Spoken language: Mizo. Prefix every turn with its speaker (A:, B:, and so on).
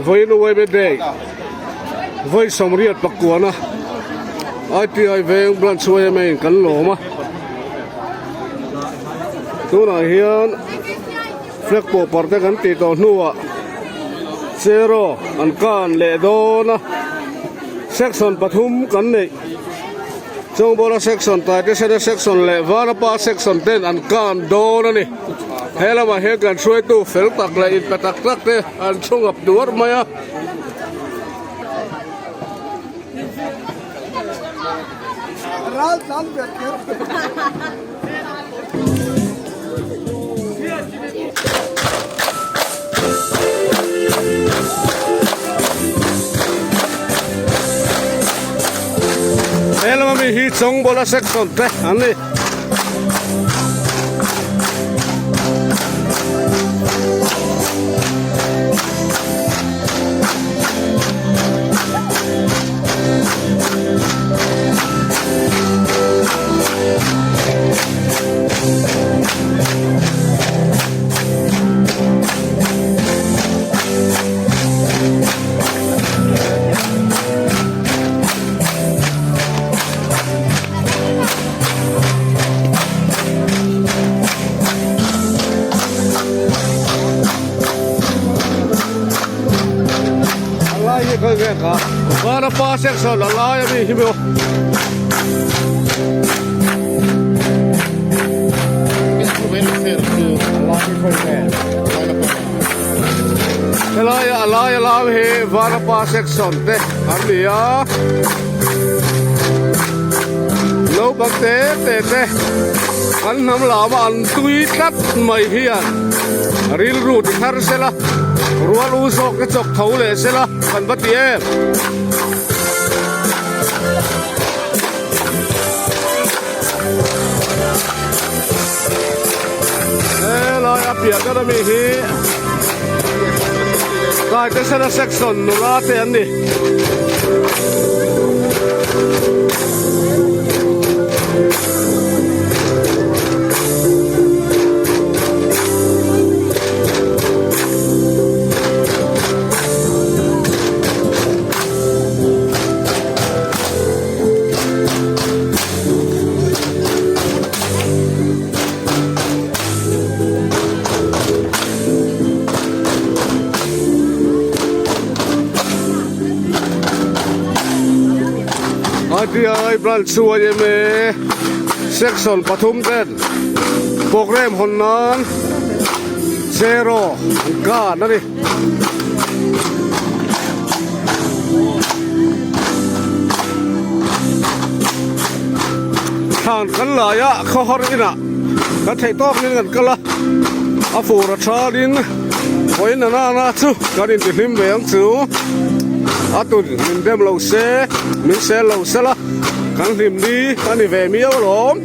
A: Vawiin Uaime Day vawi sawmriat pakuana ITI veng branch yma in kan lawm a tunah hian flag pawh parte kan tih tawh hnuah zero an kan leh dawn a section pathum kan neih Chawngbawla section Taitesena section leh Vanapa section ten an kan dawn a ni. He lamah hian kan hruaitu fel tak leh inpe tak tak te an thu ngap duar mai a. He lama mi hi Chawngbawla section te an ni. Vanapa section a lai a mi hi maw. Helai a lai a lam hi Vanapa section te an ni a naupang te te te an hnam lama an tui tlat mai hian rilru ti thar sela rual u zawk te chawk tho leh sela kan va ti em. Helai a piah deuh ami hi Taitesena section nula te an ni. ITI branch chu a em e section pathum ten program hawn nan zero an kan a ni. Thlan kan lai a khawhar inah kan theih tawk in kan kal a a fur a tha in vawiin a nana chu kan intihlim ve ang chu a tun min dem lo se min sel lo se la kan hlim ni a ni ve miau alawm.